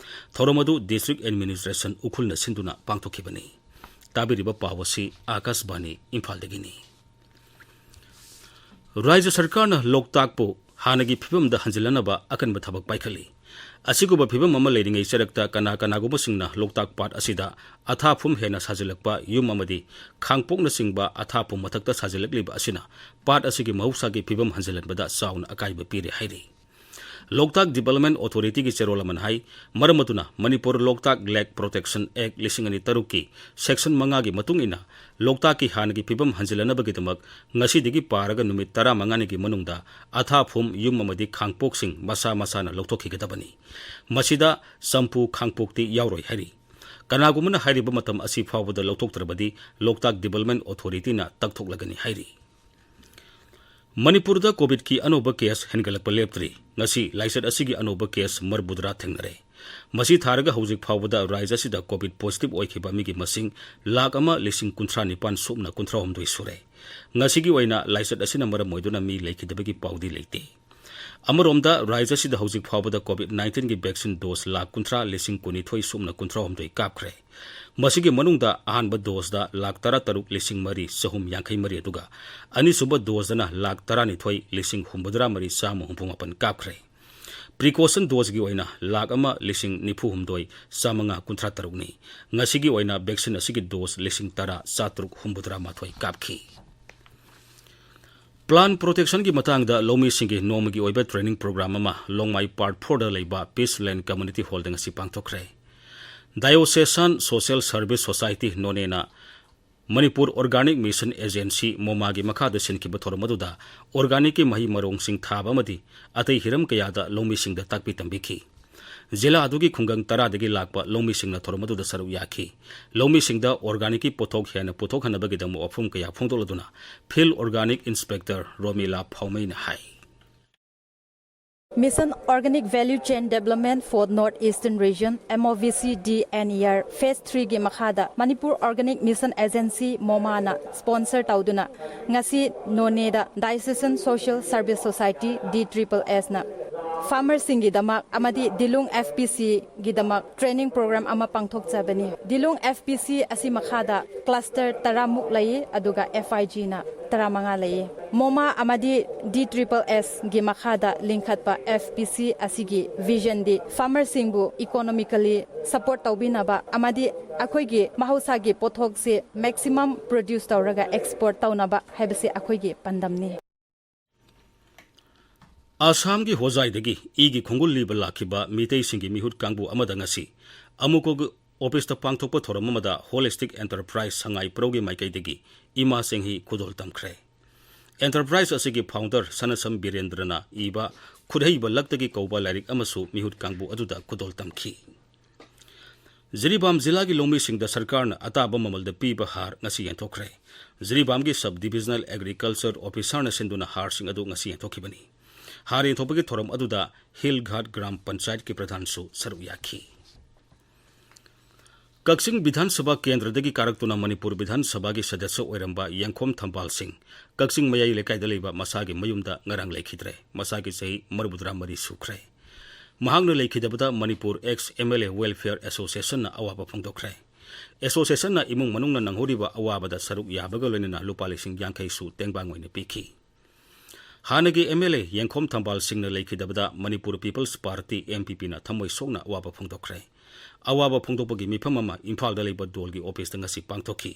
ꯊꯧꯔꯝ ꯑꯗꯨ ꯗꯤꯁꯇ꯭ꯔꯤꯛ ꯑꯦꯗꯃꯤꯅꯤꯁꯇ꯭ꯔꯦꯁꯟ ꯎꯈ꯭ꯔꯨꯜꯅ ꯁꯤꯟꯗꯨꯅ ꯄꯥꯡꯊꯣꯛꯈꯤꯕꯅꯤ꯫ ꯇꯥꯕꯤꯔꯤꯕ ꯄꯥꯎ ꯑꯁꯤ ꯑꯥꯀꯥꯁꯕꯥꯅꯤ ꯏꯝꯐꯥꯜꯗꯒꯤꯅꯤ꯫ ꯔꯥꯖ꯭ꯌ ꯁꯔꯀꯥꯔꯅ ꯂꯣꯛꯇꯥꯛꯄꯨ ꯍꯥꯟꯅꯒꯤ ꯐꯤꯕꯝꯗ ꯍꯟꯖꯤꯜꯂꯅꯕ ꯑꯀꯟꯕ ꯊꯕꯛ ꯄꯥꯏꯈꯠꯂꯤ꯫ ꯑꯁꯤꯒꯨꯝꯕ ꯐꯤꯕꯝ ꯑꯃ ꯂꯩꯔꯤꯉꯩ ꯆꯔꯛꯇ ꯀꯅꯥ ꯀꯅꯥꯒꯨꯝꯕꯁꯤꯡꯅ ꯂꯣꯛꯇꯥꯛ ꯄꯥꯠ ꯑꯁꯤꯗ ꯑꯊꯥꯐꯨꯝ ꯍꯦꯟꯅ ꯁꯥꯖꯤꯜꯂꯛꯄ ꯌꯨꯝ ꯑꯃꯗꯤ ꯈꯥꯡꯄꯣꯛꯅꯆꯤꯡꯕ ꯑꯊꯥꯐꯨꯝ ꯃꯊꯛꯇ ꯁꯥꯖꯤꯜꯂꯛꯂꯤꯕ ꯑꯁꯤꯅ ꯄꯥꯠ ꯑꯁꯤꯒꯤ ꯃꯍꯧꯁꯥꯒꯤ ꯐꯤꯕꯝ ꯍꯟꯖꯤꯜꯍꯟꯕꯗ ꯆꯥꯎꯅ ꯑꯀꯥꯏꯕ ꯄꯤꯔꯦ ꯍꯥꯏꯔꯤ꯫ ꯂꯣꯛꯇꯥꯛ ꯗꯤꯕꯦꯂꯞꯃꯦꯟ ꯑꯣꯊꯣꯔꯤꯇꯤꯒꯤ ꯆꯦꯔꯣꯜ ꯑꯃꯅ ꯍꯥꯏ, ꯃꯔꯝ ꯑꯗꯨꯅ ꯃꯅꯤꯄꯨꯔ ꯂꯣꯛꯇꯥꯛ ꯂꯦꯛ ꯄ꯭ꯔꯣꯇꯦꯛꯁꯟ ꯑꯦꯛ ꯂꯤꯁꯤꯡ ꯑꯅꯤ ꯇꯔꯨꯛꯀꯤ ꯁꯦꯛꯁꯟ ꯃꯉꯥꯒꯤ ꯃꯇꯨꯡ ꯏꯟꯅ ꯂꯣꯛꯇꯥꯛꯀꯤ ꯍꯥꯟꯅꯒꯤ ꯐꯤꯕꯝ ꯍꯟꯖꯤꯜꯂꯅꯕꯒꯤꯗꯃꯛ ꯉꯁꯤꯗꯒꯤ ꯄꯥꯔꯒ ꯅꯨꯃꯤꯠ ꯇꯔꯥꯃꯉꯥꯅꯤꯒꯤ ꯃꯅꯨꯡꯗ ꯑꯊꯥꯐꯨꯝ, ꯌꯨꯝ ꯑꯃꯗꯤ ꯈꯥꯡꯄꯣꯛꯁꯤꯡ ꯃꯁꯥ ꯃꯁꯥꯅ ꯂꯧꯊꯣꯛꯈꯤꯒꯗꯕꯅꯤ꯫ ꯃꯁꯤꯗ ꯆꯝꯐꯨ ꯈꯥꯡꯄꯣꯛꯇꯤ ꯌꯥꯎꯔꯣꯏ ꯍꯥꯏꯔꯤ꯫ ꯀꯅꯥꯒꯨꯝꯕꯅ ꯍꯥꯏꯔꯤꯕ ꯃꯇꯝ ꯑꯁꯤ ꯐꯥꯎꯕꯗ ꯂꯧꯊꯣꯛꯇ꯭ꯔꯕꯗꯤ ꯂꯣꯛꯇꯥꯛ ꯗꯤꯕꯦꯂꯞꯃꯦꯟ ꯑꯣꯊꯣꯔꯤꯇꯤꯅ ꯇꯛꯊꯣꯛꯂꯒꯅꯤ ꯍꯥꯏꯔꯤ꯫ ꯃꯅꯤꯄꯨꯔꯗ ꯀꯣꯚꯤꯗꯀꯤ ꯑꯅꯧꯕ ꯀꯦꯁ ꯍꯦꯟꯒꯠꯂꯛꯄ ꯂꯦꯞꯇ꯭ꯔꯤ꯫ ꯉꯁꯤ ꯂꯥꯏꯆꯠ ꯑꯁꯤꯒꯤ ꯑꯅꯧꯕ ꯀꯦꯁ ꯃꯔꯤꯐꯨꯇꯔꯥ ꯊꯦꯡꯅꯔꯦ꯫ ꯃꯁꯤ ꯊꯥꯔꯒ ꯍꯧꯖꯤꯛ ꯐꯥꯎꯕꯗ ꯔꯥꯖ꯭ꯌ ꯑꯁꯤꯗ ꯀꯣꯚꯤꯗ ꯄꯣꯖꯤꯇꯤꯚ ꯑꯣꯏꯈꯤꯕ ꯃꯤꯒꯤ ꯃꯁꯤꯡ ꯂꯥꯈ ꯑꯃ ꯂꯤꯁꯤꯡ ꯀꯨꯟꯊ꯭ꯔꯥ ꯅꯤꯄꯥꯟ ꯁꯨꯞꯅ ꯀꯨꯟꯊ꯭ꯔꯥ ꯍꯨꯝꯗꯣꯏ ꯁꯨꯔꯦ꯫ ꯉꯁꯤꯒꯤ ꯑꯣꯏꯅ ꯂꯥꯏꯆꯠ ꯑꯁꯤꯅ ꯃꯔꯝ ꯑꯣꯏꯗꯨꯅ ꯃꯤ ꯂꯩꯈꯤꯗꯕꯒꯤ ꯄꯥꯎꯗꯤ ꯂꯩꯇꯦ꯫ ꯑꯃꯔꯣꯝꯗ, ꯔꯥꯖ꯭ꯌ ꯑꯁꯤꯗ ꯍꯧꯖꯤꯛ ꯐꯥꯎꯕꯗ COVID nineteen ꯒꯤ vaccine dose ꯂꯥꯈ ꯀꯨꯟꯊ꯭ꯔꯥ ꯂꯤꯁꯤꯡ ꯀꯨꯟꯅꯤꯊꯣꯏ ꯁꯨꯞꯅ ꯀꯨꯟꯊ꯭ꯔꯥ ꯍꯨꯝꯗꯣꯏ ꯀꯥꯞꯈ꯭ꯔꯦ꯫ ꯃꯁꯤꯒꯤ ꯃꯅꯨꯡꯗ ꯑꯍꯥꯟꯕ dose ꯗ ꯂꯥꯈ ꯇꯔꯥꯇꯔꯨꯛ ꯂꯤꯁꯤꯡ ꯃꯔꯤ ꯆꯍꯨꯝ ꯌꯥꯡꯈꯩ ꯃꯔꯤ, ꯑꯗꯨꯒ ꯑꯅꯤꯁꯨꯕ dose ꯗꯅ ꯂꯥꯈ ꯇꯔꯥꯅꯤꯊꯣꯏ ꯂꯤꯁꯤꯡ ꯍꯨꯝꯐꯨꯇꯔꯥ ꯃꯔꯤ ꯆꯥꯝꯃ ꯍꯨꯝꯐꯨ ꯃꯥꯄꯟ ꯀꯥꯞꯈ꯭ꯔꯦ꯫ Precaution dose ꯒꯤ ꯑꯣꯏꯅ ꯂꯥꯈ ꯑꯃ ꯂꯤꯁꯤꯡ ꯅꯤꯐꯨ ꯍꯨꯝꯗꯣꯏ ꯆꯥꯝꯃꯉꯥ ꯀꯨꯟꯊ꯭ꯔꯥ ꯇꯔꯨꯛꯅꯤ꯫ ꯉꯁꯤꯒꯤ ꯑꯣꯏꯅ vaccine ꯑꯁꯤꯒꯤ dose ꯂꯤꯁꯤꯡ ꯇꯔꯥ ꯆꯥꯇ꯭ꯔꯨꯛ ꯍꯨꯝꯐꯨꯇꯔꯥ ꯃꯥꯊꯣꯏ ꯀꯥꯞꯈꯤ꯫ Plant protection ꯒꯤ ꯃꯇꯥꯡꯗ ꯂꯧꯃꯤꯁꯤꯡꯒꯤ ꯅꯣꯡꯃꯒꯤ ꯑꯣꯏꯕ training program ꯑꯃ ꯂꯣꯡꯃꯥꯏ Part four ꯗ ꯂꯩꯕ Peace Land Community Hall ꯗ ꯉꯁꯤ ꯄꯥꯡꯊꯣꯛꯈ꯭ꯔꯦ꯫ Diocesan Social Service Society ꯅꯣꯅꯦꯅ Manipur Organic Mission Agency, ꯃꯣꯃꯥꯒꯤ ꯃꯈꯥꯗ ꯁꯤꯟꯈꯤꯕ ꯊꯧꯔꯝ ꯑꯗꯨꯗ organic ꯀꯤ ꯃꯍꯩ ꯃꯔꯣꯡꯁꯤꯡ ꯊꯥꯕ ꯑꯃꯗꯤ ꯑꯇꯩ ꯍꯤꯔꯝ ꯀꯌꯥꯗ ꯂꯧꯃꯤꯁꯤꯡꯗ ꯇꯥꯛꯄꯤ ꯇꯝꯕꯤꯈꯤ꯫ ꯖꯤꯂꯥ ꯑꯗꯨꯒꯤ ꯈꯨꯡꯒꯪ ꯇꯔꯥꯗꯒꯤ ꯂꯥꯛꯄ ꯂꯧꯃꯤꯁꯤꯡꯅ ꯊꯧꯔꯝ ꯑꯗꯨꯗ ꯁꯔꯨꯛ ꯌꯥꯈꯤ꯫ ꯂꯧꯃꯤꯁꯤꯡꯗ organic ꯀꯤ ꯄꯣꯠꯊꯣꯛ ꯍꯦꯟꯅ ꯄꯨꯊꯣꯛꯍꯟꯅꯕꯒꯤꯗꯃꯛ ꯋꯥꯐꯝ ꯀꯌꯥ ꯐꯣꯡꯗꯣꯛꯂꯗꯨꯅ Field Organic Inspector Romila ꯐꯥꯎꯃꯩꯅ high. Mission Organic Value Chain Development for North Eastern Region, M O V C D N E R, Phase three ꯒꯤ ꯃꯈꯥꯗ Manipur Organic Mission Agency, ꯃꯣꯃꯥꯅ sponsor ꯇꯧꯗꯨꯅ ꯉꯁꯤ ꯅꯣꯅꯦꯗ Diocesan Social Service Society, D triple S ꯅ farmer ꯁꯤꯡꯒꯤꯗꯃꯛ ꯑꯃꯗꯤ ꯗꯤꯂꯨꯡ F P C ꯒꯤꯗꯃꯛ training program ꯑꯃ ꯄꯥꯡꯊꯣꯛꯆꯕꯅꯤ꯫ ꯗꯤꯂꯨꯡ F P C ꯑꯁꯤ ꯃꯈꯥꯗ cluster ꯇꯔꯥꯃꯨꯛ ꯂꯩ, ꯑꯗꯨꯒ F I G ꯅ ꯇꯔꯥꯃꯉꯥ ꯂꯩꯌꯦ꯫ ꯃꯣꯃꯥ ꯑꯃꯗꯤ D triple S ꯒꯤ ꯃꯈꯥꯗ ꯂꯤꯡꯈꯠꯄ F P C ꯑꯁꯤꯒꯤ vision ꯗꯤ farmer ꯁꯤꯡꯕꯨ economically support ꯇꯧꯕꯤꯅꯕ ꯑꯃꯗꯤ ꯑꯩꯈꯣꯏꯒꯤ ꯃꯍꯧꯁꯥꯒꯤ ꯄꯣꯠꯊꯣꯛꯁꯦ maximum produce ꯇꯧꯔꯒ export ꯇꯧꯅꯕ ꯍꯥꯏꯕꯁꯤ ꯑꯩꯈꯣꯏꯒꯤ ꯄꯥꯟꯗꯝꯅꯤ꯫ ꯑꯁꯥꯝꯒꯤ ꯍꯣꯖꯥꯏꯗꯒꯤ ꯏꯒꯤ ꯈꯣꯡꯒꯨꯜ ꯂꯤꯕ ꯂꯥꯛꯈꯤꯕ ꯃꯤꯇꯩꯁꯤꯡꯒꯤ ꯃꯤꯍꯨꯠ ꯀꯥꯡꯕꯨ ꯑꯃꯗ ꯉꯁꯤ ꯑꯃꯨꯀꯣꯒ office ꯇ ꯄꯥꯡꯊꯣꯛꯄ ꯊꯧꯔꯝ ꯑꯃꯗ Holistic Enterprise ꯁꯉꯥꯏ ꯄ꯭ꯔꯧꯒꯤ ꯃꯥꯏꯀꯩꯗꯒꯤ ꯏꯃꯥ ꯆꯦꯡꯍꯤ ꯈꯨꯗꯣꯜ ꯇꯝꯈ꯭ꯔꯦ꯫ Enterprise ꯑꯁꯤꯒꯤ founder ꯁꯅꯁꯝ ꯕꯤꯔꯦꯟꯗ꯭ꯔꯅ ꯏꯕ ꯈꯨꯠꯍꯩꯕ ꯂꯛꯇꯒꯤ ꯀꯧꯕ ꯂꯥꯏꯔꯤꯛ ꯑꯃꯁꯨ ꯃꯤꯍꯨꯠ ꯀꯥꯡꯕꯨ ꯑꯗꯨꯗ ꯈꯨꯗꯣꯜ ꯇꯝꯈꯤ꯫ ꯖꯤꯔꯤꯕꯥꯝ ꯖꯤꯂꯥꯒꯤ ꯂꯧꯃꯤꯁꯤꯡꯗ ꯁꯔꯀꯥꯔꯅ ꯑꯇꯥꯕ ꯃꯃꯜꯗ ꯄꯤꯕ ꯍꯥꯔ ꯉꯁꯤ ꯌꯦꯟꯊꯣꯛꯈ꯭ꯔꯦ꯫ ꯖꯤꯔꯤꯕꯥꯝꯒꯤ Sub Divisional Agriculture Officer ꯅ ꯁꯤꯟꯗꯨꯅ ꯍꯥꯔꯁꯤꯡ ꯑꯗꯨ ꯉꯁꯤ ꯌꯦꯟꯊꯣꯛꯈꯤꯕꯅꯤ꯫ ꯍꯥꯔ ꯌꯦꯟꯊꯣꯛꯄꯒꯤ ꯊꯧꯔꯝ ꯑꯗꯨꯗ ꯍꯤꯜ ꯘꯥꯠ ꯒ꯭ꯔꯥꯝ ꯄꯟꯆꯥꯌꯠꯀꯤ ꯄ꯭ꯔꯙꯥꯟꯁꯨ ꯁꯔꯨꯛ ꯌꯥꯈꯤ꯫ ꯀꯛꯆꯤꯡ ꯕꯤꯙꯥꯟ ꯁꯚꯥ ꯀꯦꯟꯗ꯭ꯔꯗꯒꯤ ꯀꯥꯔꯛꯇꯨꯅ ꯃꯅꯤꯄꯨꯔ ꯕꯤꯙꯥꯟ ꯁꯚꯥꯒꯤ ꯁꯗꯁ꯭ꯌ ꯑꯣꯏꯔꯝꯕ ꯌꯦꯡꯈꯣꯝ ꯊꯝꯕꯥꯜ ꯁꯤꯡ ꯀꯛꯆꯤꯡ ꯃꯌꯥꯏ ꯂꯩꯀꯥꯏꯗ ꯂꯩꯕ ꯃꯁꯥꯒꯤ ꯃꯌꯨꯝꯗ ꯉꯔꯥꯡ ꯂꯩꯈꯤꯗ꯭ꯔꯦ꯫ ꯃꯁꯥꯒꯤ ꯆꯍꯤ ꯃꯔꯤꯐꯨꯇꯔꯥ ꯃꯔꯤ ꯁꯨꯈ꯭ꯔꯦ꯫ ꯃꯍꯥꯛꯅ ꯂꯩꯈꯤꯗꯕꯗ Manipur ex M L A welfare ꯑꯦꯁꯣꯁꯤꯌꯦꯁꯟꯅ ꯑꯋꯥꯕ ꯐꯣꯡꯗꯣꯛꯈ꯭ꯔꯦ꯫ ꯑꯦꯁꯣꯁꯤꯌꯦꯁꯟꯅ ꯏꯃꯨꯡ ꯃꯅꯨꯡꯅ ꯅꯪꯍꯧꯔꯤꯕ ꯑꯋꯥꯕꯗ ꯁꯔꯨꯛ ꯌꯥꯕꯒ ꯂꯣꯏꯅꯅ ꯂꯨꯄꯥ ꯂꯤꯁꯤꯡ ꯌꯥꯡꯈꯩꯁꯨ ꯇꯦꯡꯕꯥꯡ ꯑꯣꯏꯅ ꯄꯤꯈꯤ꯫ ꯍꯥꯟꯅꯒꯤ ꯑꯦꯝ ꯑꯦꯜ ꯑꯦ ꯌꯦꯡꯈꯣꯝ ꯊꯝꯕꯥꯜ ꯁꯤꯡꯅ ꯂꯩꯈꯤꯗꯕꯗ Manipur peoples party, M P ꯄꯤꯅ ꯊꯃꯣꯏ ꯁꯣꯛꯅ ꯑꯋꯥꯕ ꯐꯣꯡꯗꯣꯛꯈ꯭ꯔꯦ꯫ ꯑꯋꯥꯕ ꯐꯣꯡꯗꯣꯛꯄꯒꯤ ꯃꯤꯐꯝ ꯑꯃ ꯏꯝꯐꯥꯜꯗ ꯂꯩꯕ ꯗꯣꯜꯒꯤ ꯑꯣꯐꯤꯁꯇ ꯉꯁꯤ ꯄꯥꯡꯊꯣꯛꯈꯤ꯫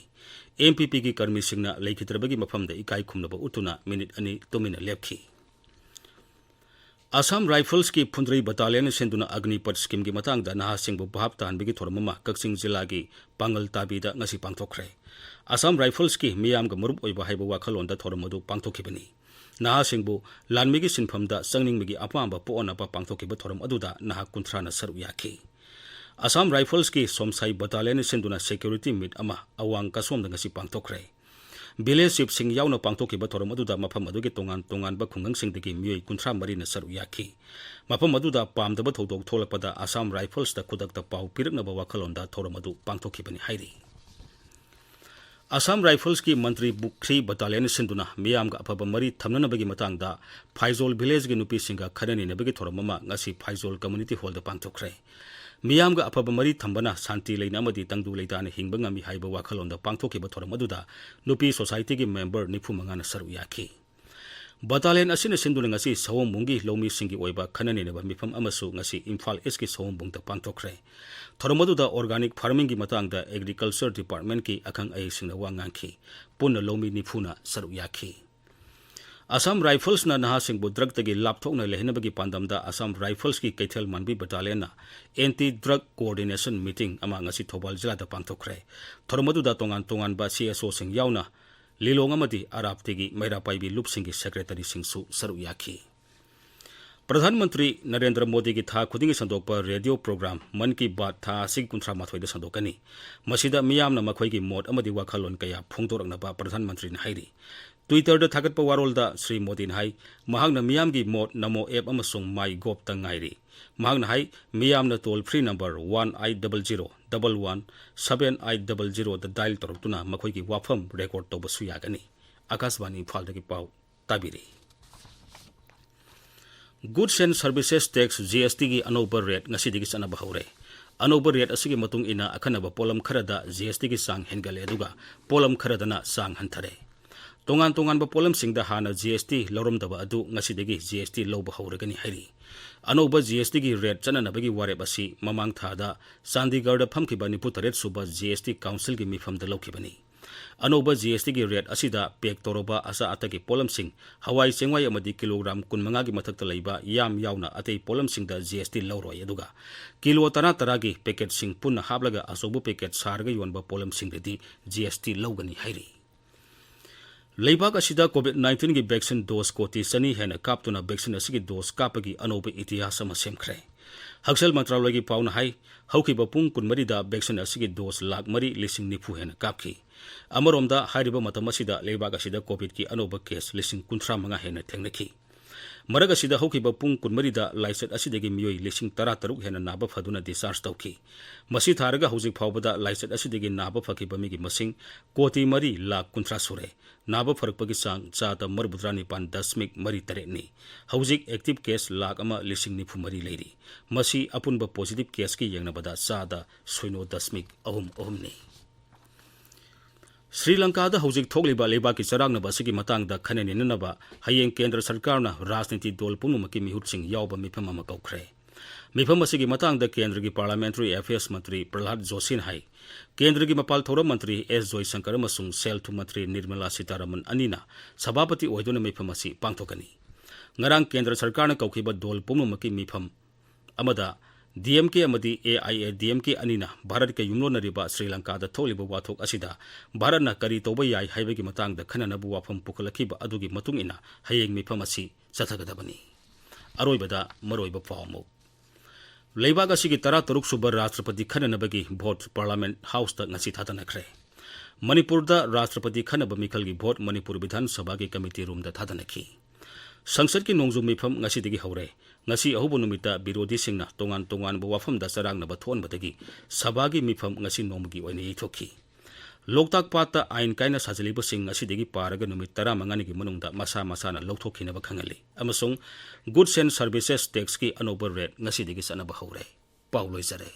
ꯑꯦꯝ ꯄꯤ ꯄꯤꯒꯤ ꯀꯔꯃꯤꯁꯤꯡꯅ ꯂꯩꯈꯤꯗ꯭ꯔꯕꯒꯤ ꯃꯐꯝꯗ ꯏꯀꯥꯏ ꯈꯨꯝꯅꯕ ꯎꯠꯇꯨꯅ ꯃꯤꯅꯤꯠ ꯑꯅꯤ ꯇꯨꯃꯤꯟꯅ ꯂꯦꯞꯈꯤ꯫ ꯑꯁꯥꯝ ꯔꯥꯏꯐꯜꯁꯀꯤ ꯐꯨꯟꯗ꯭ꯔꯩ ꯕꯇꯥꯂꯤꯌꯟ ꯁꯤꯟꯗꯨꯅ ꯑꯒꯅꯤꯄꯠ ꯁ꯭ꯀꯤꯝꯒꯤ ꯃꯇꯥꯡꯗ ꯅꯍꯥꯁꯤꯡꯕꯨ ꯚꯥꯞ ꯇꯥꯍꯟꯕꯒꯤ ꯊꯧꯔꯝ ꯑꯃ ꯀꯛꯆꯤꯡ ꯖꯤꯂꯥꯒꯤ ꯄꯥꯡꯒꯜ ꯇꯥꯕꯤꯗ ꯉꯁꯤ ꯄꯥꯡꯊꯣꯛꯈ꯭ꯔꯦ꯫ ꯑꯁꯥꯝ ꯔꯥꯏꯐꯜꯁꯀꯤ ꯃꯤꯌꯥꯝꯒ ꯃꯔꯨꯞ ꯑꯣꯏꯕ ꯍꯥꯏꯕ ꯋꯥꯈꯜꯂꯣꯟꯗ ꯊꯧꯔꯝ ꯑꯗꯨ ꯄꯥꯡꯊꯣꯛꯈꯤꯕꯅꯤ꯫ ꯅꯍꯥꯁꯤꯡꯕꯨ ꯂꯥꯟꯃꯤꯒꯤ ꯁꯤꯟꯐꯝꯗ ꯆꯪꯅꯤꯡꯕꯒꯤ ꯑꯄꯥꯝꯕ ꯄꯣꯛꯍꯟꯅꯕ ꯄꯥꯡꯊꯣꯛꯈꯤꯕ ꯊꯧꯔꯝ ꯑꯗꯨꯗ ꯅꯍꯥ ꯀꯨꯟꯊ꯭ꯔꯥꯅ ꯁꯔꯨꯛ ꯌꯥꯈꯤ꯫ ꯑꯁꯥꯝ ꯔꯥꯏꯐꯜꯁꯀꯤ ꯁꯣꯝꯁꯥꯏ ꯕꯇꯥꯂꯤꯌꯟ ꯁꯤꯟꯗꯨꯅ ꯁꯦꯀ꯭ꯌꯨꯔꯤꯇꯤ ꯃꯤꯠ ꯑꯃ ꯑꯋꯥꯡ ꯀꯁꯣꯝꯗ ꯉꯁꯤ ꯄꯥꯡꯊꯣꯛꯈ꯭ꯔꯦ꯫ ꯚꯤꯂꯦꯖ ꯆꯤꯐꯁꯤꯡ ꯌꯥꯎꯅ ꯄꯥꯡꯊꯣꯛꯈꯤꯕ ꯊꯧꯔꯝ ꯑꯗꯨꯗ ꯃꯐꯝ ꯑꯗꯨꯒꯤ ꯇꯣꯉꯥꯟ ꯇꯣꯉꯥꯟꯕ ꯈꯨꯡꯒꯪꯁꯤꯡꯗꯒꯤ ꯃꯤꯑꯣꯏ ꯀꯨꯟꯊ꯭ꯔꯥ ꯃꯔꯤꯅ ꯁꯔꯨꯛ ꯌꯥꯈꯤ꯫ ꯃꯐꯝ ꯑꯗꯨꯗ ꯄꯥꯝꯗꯕ ꯊꯧꯗꯣꯛ ꯊꯣꯛꯂꯛꯄꯗ ꯑꯁꯥꯝ ꯔꯥꯏꯐꯜꯁꯇ ꯈꯨꯗꯛꯇ ꯄꯥꯎ ꯄꯤꯔꯛꯅꯕ ꯋꯥꯈꯜꯂꯣꯟꯗ ꯊꯧꯔꯝ ꯑꯗꯨ ꯄꯥꯡꯊꯣꯛꯈꯤꯕꯅꯤ ꯍꯥꯏꯔꯤ꯫ ꯑꯁꯥꯝ ꯔꯥꯏꯐꯜꯁꯀꯤ ꯃꯟꯇ꯭ꯔꯤ ꯕꯨꯈ꯭ꯔꯤ ꯕꯇꯥꯂꯤꯌꯟ ꯁꯤꯟꯗꯨꯅ ꯃꯤꯌꯥꯝꯒ ꯑꯐꯕ ꯃꯔꯤ ꯊꯝꯅꯅꯕꯒꯤ ꯃꯇꯥꯡꯗ ꯐꯥꯏꯖꯣꯜ ꯚꯤꯂꯦꯖꯀꯤ ꯅꯨꯄꯤꯁꯤꯡꯒ ꯈꯟꯅ ꯅꯩꯅꯕꯒꯤ ꯊꯧꯔꯝ ꯑꯃ ꯉꯁꯤ ꯐꯥꯏꯖꯣꯜ ꯀꯝꯃ꯭ꯌꯨꯅꯤꯇꯤ ꯍꯣꯜꯗ ꯄꯥꯡꯊꯣꯛꯈ꯭ꯔꯦ꯫ ꯃꯤꯌꯥꯝꯒ ꯑꯐꯕ ꯃꯔꯤ ꯊꯝꯕꯅ ꯁꯥꯟꯇꯤ ꯂꯩꯅ ꯑꯃꯗꯤ ꯇꯪꯗꯨ ꯂꯩꯇꯥꯅ ꯍꯤꯡꯕ ꯉꯝꯃꯤ ꯍꯥꯏꯕ ꯋꯥꯈꯜꯂꯣꯟꯗ ꯄꯥꯡꯊꯣꯛꯈꯤꯕ ꯊꯧꯔꯝ ꯑꯗꯨꯗ ꯅꯨꯄꯤ ꯁꯣꯁꯥꯏꯇꯤꯒꯤ ꯃꯦꯝꯕꯔ ꯅꯤꯐꯨ ꯃꯉꯥꯅ ꯁꯔꯨꯛ ꯌꯥꯈꯤ꯫ ꯕꯇꯥꯂꯤꯌꯟ ꯑꯁꯤꯅ ꯁꯤꯟꯗꯨꯅ ꯉꯁꯤ ꯁꯑꯣꯝꯕꯨꯡꯒꯤ ꯂꯧꯃꯤꯁꯤꯡꯒꯤ ꯑꯣꯏꯕ ꯈꯟꯅ ꯅꯩꯅꯕ ꯃꯤꯐꯝ ꯑꯃꯁꯨ ꯉꯁꯤ ꯏꯝꯐꯥꯜ ꯏꯁꯀꯤ ꯁꯑꯣꯝꯕꯨꯡꯗ ꯄꯥꯡꯊꯣꯛꯈ꯭ꯔꯦ꯫ ꯊꯧꯔꯝ ꯑꯗꯨꯗ ꯑꯣꯔꯒꯥꯅꯤꯛ ꯐꯥꯔꯃꯤꯡꯒꯤ ꯃꯇꯥꯡꯗ ꯑꯦꯒ꯭ꯔꯤꯀꯜꯆꯔ ꯗꯤꯄꯥꯔꯠꯃꯦꯟꯀꯤ ꯑꯈꯪ ꯑꯍꯩꯁꯤꯡꯅ ꯋꯥ ꯉꯥꯡꯈꯤ꯫ ꯄꯨꯟꯅ ꯂꯧꯃꯤ ꯅꯤꯐꯨꯅ ꯁꯔꯨꯛ ꯌꯥꯈꯤ꯫ ꯑꯁꯥꯝ ꯔꯥꯏꯐꯜꯁꯅ ꯅꯍꯥꯁꯤꯡꯕꯨ ꯗ꯭ꯔꯒꯇꯒꯤ ꯂꯥꯞꯊꯣꯛꯅ ꯂꯩꯍꯟꯅꯕꯒꯤ ꯄꯥꯟꯗꯝꯗ ꯑꯁꯥꯝ ꯔꯥꯏꯐꯜꯁꯀꯤ ꯀꯩꯊꯦꯜ ꯃꯥꯟꯕꯤ ꯕꯇꯥꯂꯤꯌꯟꯅ ꯑꯦꯟꯇꯤ ꯗ꯭ꯔꯒ ꯀꯣꯑꯣꯔꯗꯤꯅꯦꯁꯟ ꯃꯤꯇꯤꯡ ꯑꯃ ꯉꯁꯤ ꯊꯧꯕꯥꯜ ꯖꯤꯂꯥꯗ ꯄꯥꯡꯊꯣꯛꯈ꯭ꯔꯦ꯫ ꯊꯧꯔꯝ ꯑꯗꯨꯗ ꯇꯣꯉꯥꯟ ꯇꯣꯉꯥꯟꯕ ꯁꯤ ꯑꯦꯁ ꯑꯣꯁꯤꯡ ꯌꯥꯎꯅ ꯂꯤꯂꯣꯡ ꯑꯃꯗꯤ ꯑꯔꯥꯞꯇꯤꯒꯤ ꯃꯩꯔꯥ ꯄꯥꯏꯕꯤ ꯂꯨꯞꯁꯤꯡꯒꯤ ꯁꯦꯀ꯭ꯔꯦꯇꯔꯤꯁꯤꯡꯁꯨ ꯁꯔꯨꯛ ꯌꯥꯈꯤ꯫ ꯄ꯭ꯔꯙꯥꯟ ꯃꯟꯇ꯭ꯔꯤ ꯅꯔꯦꯟꯗ꯭ꯔ ꯃꯣꯗꯤꯒꯤ ꯊꯥ ꯈꯨꯗꯤꯡꯒꯤ ꯁꯟꯗꯣꯛꯄ ꯔꯦꯗꯤꯑꯣ ꯄ꯭ꯔꯣꯒ꯭ꯔꯥꯝ ꯃꯟ ꯀꯤ ꯕꯥꯠ ꯊꯥ ꯑꯁꯤꯒꯤ ꯀꯨꯟꯊ꯭ꯔꯥ ꯃꯥꯊꯣꯏꯗ ꯁꯟꯗꯣꯛꯀꯅꯤ꯫ ꯃꯁꯤꯗ ꯃꯤꯌꯥꯝꯅ ꯃꯈꯣꯏꯒꯤ ꯃꯣꯠ ꯑꯃꯗꯤ ꯋꯥꯈꯜꯂꯣꯟ ꯀꯌꯥ ꯐꯣꯡꯗꯣꯔꯛꯅꯕ ꯄ꯭ꯔꯙꯥꯟ ꯃꯟꯇ꯭ꯔꯤꯅ ꯍꯥꯏꯔꯤ꯫ Twitter-ꯗ ꯊꯥꯒꯠꯄ ꯋꯥꯔꯣꯜꯗ ꯁ꯭ꯔꯤ ꯃꯣꯗꯤꯅ ꯍꯥꯏ, ꯃꯍꯥꯛꯅ ꯃꯤꯌꯥꯝꯒꯤ ꯃꯣꯠ ꯅꯃꯣ app ꯑꯃꯁꯨꯡ MyGov-ꯇ ꯉꯥꯏꯔꯤ꯫ ꯃꯍꯥꯛꯅ ꯍꯥꯏ, ꯃꯤꯌꯥꯝꯅ toll free number one eight double zero double one seven eight double zero-ꯗ dial ꯇꯧꯔꯛꯇꯨꯅ ꯃꯈꯣꯏꯒꯤ ꯋꯥꯐꯝ record ꯇꯧꯕꯁꯨ ꯌꯥꯒꯅꯤ꯫ ꯑꯀꯥꯁꯕꯥꯅꯤ ꯏꯝꯐꯥꯜꯗꯒꯤ ꯄꯥꯎ ꯇꯥꯕꯤꯔꯤ꯫ Goods and Services Tax, G S T-ꯒꯤ ꯑꯅꯧꯕ rate ꯉꯁꯤꯗꯒꯤ ꯆꯠꯅꯕ ꯍꯧꯔꯦ꯫ ꯑꯅꯧꯕ rate ꯑꯁꯤꯒꯤ ꯃꯇꯨꯡ ꯏꯟꯅ ꯑꯈꯟꯅꯕ ꯄꯣꯠꯂꯝ ꯈꯔꯗ G S T-ꯒꯤ ꯆꯥꯡ ꯍꯦꯟꯒꯠꯂꯦ, ꯑꯗꯨꯒ ꯄꯣꯠꯂꯝ ꯈꯔꯗꯅ ꯆꯥꯡ ꯍꯟꯊꯔꯦ꯫ ꯇꯣꯉꯥꯟ ꯇꯣꯉꯥꯟꯕ ꯄꯣꯠꯂꯝꯁꯤꯡꯗ ꯍꯥꯟꯅ G S T ꯂꯧꯔꯝꯗꯕ ꯑꯗꯨ ꯉꯁꯤꯗꯒꯤ G S T ꯂꯧꯕ ꯍꯧꯔꯒꯅꯤ ꯍꯥꯏꯔꯤ꯫ ꯑꯅꯧꯕ G S T-ꯒꯤ rate ꯆꯠꯅꯅꯕꯒꯤ ꯋꯥꯔꯦꯞ ꯑꯁꯤ ꯃꯃꯥꯡ ꯊꯥꯗ ꯆꯥꯟꯗꯤꯒꯔꯗ ꯐꯝꯈꯤꯕ ꯅꯤꯐꯨ ꯇꯔꯦꯠ ꯁꯨꯕ G S T Council-ꯒꯤ ꯃꯤꯐꯝꯗ ꯂꯧꯈꯤꯕꯅꯤ꯫ ꯑꯅꯧꯕ G S T-ꯒꯤ rate ꯑꯁꯤꯗ pack ꯇꯧꯔꯕ ꯑꯆꯥ ꯑꯊꯛꯀꯤ ꯄꯣꯠꯂꯝꯁꯤꯡ, ꯍꯋꯥꯏ ꯆꯦꯡꯋꯥꯏ ꯑꯃꯗꯤ ꯀꯤꯂꯣꯒ꯭ꯔꯥꯝ ꯀꯨꯟ ꯃꯉꯥꯒꯤ ꯃꯊꯛꯇ ꯂꯩꯕ ꯌꯥꯝ ꯌꯥꯎꯅ ꯑꯇꯩ ꯄꯣꯠꯂꯝꯁꯤꯡꯗ G S T ꯂꯧꯔꯣꯏ, ꯑꯗꯨꯒ ꯀꯤꯂꯣ ꯇꯔꯥ ꯇꯔꯥꯒꯤ packet-ꯁꯤꯡ ꯄꯨꯟꯅ ꯍꯥꯞꯂꯒ ꯑꯆꯧꯕ packet ꯁꯥꯔꯒ ꯌꯣꯟꯕ ꯄꯣꯠꯂꯝꯁꯤꯡꯗꯗꯤ G S T ꯂꯧꯒꯅꯤ ꯍꯥꯏꯔꯤ꯫ ꯂꯩꯕꯥꯛ ꯑꯁꯤꯗ COVID nineteen-ꯒꯤ vaccine dose ꯀꯣꯇꯤ ꯆꯅꯤ ꯍꯦꯟꯅ ꯀꯥꯞꯇꯨꯅ vaccine ꯑꯁꯤꯒꯤ dose ꯀꯥꯞꯄꯒꯤ ꯑꯅꯧꯕ ꯏꯇꯤꯍꯥꯁ ꯑꯃ ꯁꯦꯝꯈ꯭ꯔꯦ꯫ ꯍꯛꯁꯦꯜ ꯃꯟꯇ꯭ꯔꯥꯂꯣꯏꯒꯤ ꯄꯥꯎꯅ ꯍꯥꯏ, ꯍꯧꯈꯤꯕ ꯄꯨꯡ ꯀꯨꯟꯃꯔꯤꯗ vaccine ꯑꯁꯤꯒꯤ dose ꯂꯥꯈ ꯃꯔꯤ ꯂꯤꯁꯤꯡ ꯅꯤꯐꯨ ꯍꯦꯟꯅ ꯀꯥꯞꯈꯤ꯫ ꯑꯃꯔꯣꯝꯗ, ꯍꯥꯏꯔꯤꯕ ꯃꯇꯝ ꯑꯁꯤꯗ ꯂꯩꯕꯥꯛ ꯑꯁꯤꯗ COVID-ꯀꯤ ꯑꯅꯧꯕ case ꯂꯤꯁꯤꯡ ꯀꯨꯟꯊ꯭ꯔꯥ ꯃꯉꯥ ꯍꯦꯟꯅ ꯊꯦꯡꯅꯈꯤ꯫ ꯃꯔꯛ ꯑꯁꯤꯗ, ꯍꯧꯈꯤꯕ ꯄꯨꯡ ꯀꯨꯟꯃꯔꯤꯗ ꯂꯥꯏꯆꯠ ꯑꯁꯤꯗꯒꯤ ꯃꯤꯑꯣꯏ ꯂꯤꯁꯤꯡ ꯇꯔꯥ ꯇꯔꯨꯛ ꯍꯦꯟꯅ ꯅꯥꯕ ꯐꯗꯨꯅ discharge ꯇꯧꯈꯤ꯫ ꯃꯁꯤ ꯊꯥꯔꯒ ꯍꯧꯖꯤꯛ ꯐꯥꯎꯕꯗ ꯂꯥꯏꯆꯠ ꯑꯁꯤꯗꯒꯤ ꯅꯥꯕ ꯐꯈꯤꯕ ꯃꯤꯒꯤ ꯃꯁꯤꯡ ꯀꯣꯇꯤ ꯃꯔꯤ ꯂꯥꯈ ꯀꯨꯟꯊ꯭ꯔꯥ ꯁꯨꯔꯦ꯫ ꯅꯥꯕ ꯐꯔꯛꯄꯒꯤ ꯆꯥꯡ ꯆꯥꯗ ꯃꯔꯤꯐꯨꯇꯔꯥ ꯅꯤꯄꯥꯟ ꯗꯁꯃꯤꯛ ꯃꯔꯤ ꯇꯔꯦꯠꯅꯤ꯫ ꯍꯧꯖꯤꯛ active case ꯂꯥꯈ ꯑꯃ ꯂꯤꯁꯤꯡ ꯅꯤꯐꯨ ꯃꯔꯤ ꯂꯩꯔꯤ꯫ ꯃꯁꯤ ꯑꯄꯨꯟꯕ positive case-ꯀꯤ ꯌꯦꯡꯅꯕꯗ ꯆꯥꯗ ꯁꯤꯅꯣ ꯗꯁꯃꯤꯛ ꯑꯍꯨꯝ ꯑꯍꯨꯝꯅꯤ꯫ ꯁ꯭ꯔꯤ ꯂꯪꯀꯥꯗ ꯍꯧꯖꯤꯛ ꯊꯣꯛꯂꯤꯕ ꯂꯩꯕꯥꯛꯀꯤ ꯆꯔꯥꯡꯅꯕ ꯑꯁꯤꯒꯤ ꯃꯇꯥꯡꯗ ꯈꯟꯅ ꯅꯩꯅꯅꯕ ꯍꯌꯦꯡ ꯀꯦꯟꯗ꯭ꯔ ꯁꯔꯀꯥꯔꯅ ꯔꯥꯖꯅꯤꯇꯤ ꯗꯣꯜ ꯄꯨꯝꯅꯃꯛꯀꯤ ꯃꯤꯍꯨꯠꯁꯤꯡ ꯌꯥꯎꯕ ꯃꯤꯐꯝ ꯑꯃ ꯀꯧꯈ꯭ꯔꯦ꯫ ꯃꯤꯐꯝ ꯑꯁꯤꯒꯤ ꯃꯇꯥꯡꯗ ꯀꯦꯟꯗ꯭ꯔꯒꯤ Parliamentary Affairs ꯃꯟꯇ꯭ꯔꯤ ꯄ꯭ꯔꯍꯂꯥꯗ ꯖꯣꯁꯤꯅ ꯍꯥꯏ, ꯀꯦꯟꯗ꯭ꯔꯒꯤ ꯃꯄꯥꯜ ꯊꯧꯔꯝ ꯃꯟꯇ꯭ꯔꯤ ꯑꯦꯁ ꯖꯣꯏꯁꯪꯀꯔ ꯑꯃꯁꯨꯡ ꯁꯦꯜ ꯊꯨꯝ ꯃꯟꯇ꯭ꯔꯤ ꯅꯤꯔꯃꯂꯥ ꯁꯤꯇꯥꯔꯥꯃꯟ ꯑꯅꯤꯅ ꯁꯚꯥꯄꯇꯤ ꯑꯣꯏꯗꯨꯅ ꯃꯤꯐꯝ ꯑꯁꯤ ꯄꯥꯡꯊꯣꯛꯀꯅꯤ꯫ ꯉꯔꯥꯡ ꯀꯦꯟꯗ꯭ꯔ ꯁꯔꯀꯥꯔꯅ ꯀꯧꯈꯤꯕ ꯗꯣꯜ ꯄꯨꯝꯅꯃꯛꯀꯤ ꯃꯤꯐꯝ ꯑꯃꯗ D M K ꯑꯃꯗꯤ A I A D M K ꯑꯅꯤꯅ ꯚꯥꯔꯠꯀ ꯌꯨꯝꯂꯣꯟꯅꯔꯤꯕ ꯁ꯭ꯔꯤ ꯂꯪꯀꯥꯗ ꯊꯣꯛꯂꯤꯕ ꯋꯥꯊꯣꯛ ꯑꯁꯤꯗ ꯚꯥꯔꯠꯅ ꯀꯔꯤ ꯇꯧꯕ ꯌꯥꯏ ꯍꯥꯏꯕꯒꯤ ꯃꯇꯥꯡꯗ ꯈꯟꯅꯅꯕ ꯋꯥꯐꯝ ꯄꯨꯈꯠꯂꯛꯈꯤꯕ ꯑꯗꯨꯒꯤ ꯃꯇꯨꯡ ꯏꯟꯅ ꯍꯌꯦꯡ ꯃꯤꯐꯝ ꯑꯁꯤ ꯆꯠꯊꯒꯗꯕꯅꯤ꯫ ꯑꯔꯣꯏꯕꯗ ꯃꯔꯨꯑꯣꯏꯕ ꯄꯥꯎ ꯑꯃꯨꯛ꯫ ꯂꯩꯕꯥꯛ ꯑꯁꯤꯒꯤ ꯇꯔꯥꯇꯔꯨꯛ ꯁꯨꯕ ꯔꯥꯁꯇ꯭ꯔꯄꯇꯤ ꯈꯟꯅꯅꯕꯒꯤ vote Parliament House-ꯇ ꯉꯁꯤ ꯊꯥꯗꯅꯈ꯭ꯔꯦ꯫ ꯃꯅꯤꯄꯨꯔꯗ ꯔꯥꯁꯇ꯭ꯔꯄꯇꯤ ꯈꯟꯅꯕ ꯃꯤꯈꯜꯒꯤ ꯚꯣꯠ ꯃꯅꯤꯄꯨꯔ ꯕꯤꯙꯥꯟ ꯁꯚꯥꯒꯤ ꯀꯃꯤꯇꯤ ꯔꯨꯝꯗ ꯊꯥꯗꯅꯈꯤ꯫ ꯁꯪꯁꯠꯀꯤ ꯅꯣꯡꯖꯨ ꯃꯤꯐꯝ ꯉꯁꯤꯗꯒꯤ ꯍꯧꯔꯦ꯫ ꯉꯁꯤ ꯑꯍꯧꯕ ꯅꯨꯃꯤꯠꯇ ꯕꯤꯔꯣꯙꯤꯁꯤꯡꯅ ꯇꯣꯉꯥꯟ ꯇꯣꯉꯥꯟꯕ ꯋꯥꯐꯝꯗ ꯆꯔꯥꯡꯅꯕ ꯊꯣꯛꯍꯟꯕꯗꯒꯤ ꯁꯚꯥꯒꯤ ꯃꯤꯐꯝ ꯉꯁꯤ ꯅꯣꯡꯃꯒꯤ ꯑꯣꯏꯅ ꯌꯩꯊꯣꯛꯈꯤ꯫ ꯂꯣꯛꯇꯥꯛ ꯄꯥꯠꯇ ꯑꯥꯏꯟ ꯀꯥꯏꯅ ꯁꯥꯖꯤꯜꯂꯤꯕꯁꯤꯡ ꯉꯁꯤꯗꯒꯤ ꯄꯥꯔꯒ ꯅꯨꯃꯤꯠ ꯇꯔꯥꯃꯉꯥꯅꯤꯒꯤ ꯃꯅꯨꯡꯗ ꯃꯁꯥ ꯃꯁꯥꯅ ꯂꯧꯊꯣꯛꯈꯤꯅꯕ ꯈꯪꯍꯜꯂꯤ꯫ ꯑꯃꯁꯨꯡ Goods and Services Taxꯀꯤ ꯑꯅꯧꯕ rate ꯉꯁꯤꯗꯒꯤ ꯆꯠꯅꯕ ꯍꯧꯔꯦ꯫ ꯄꯥꯎ ꯂꯣꯏꯖꯔꯦ꯫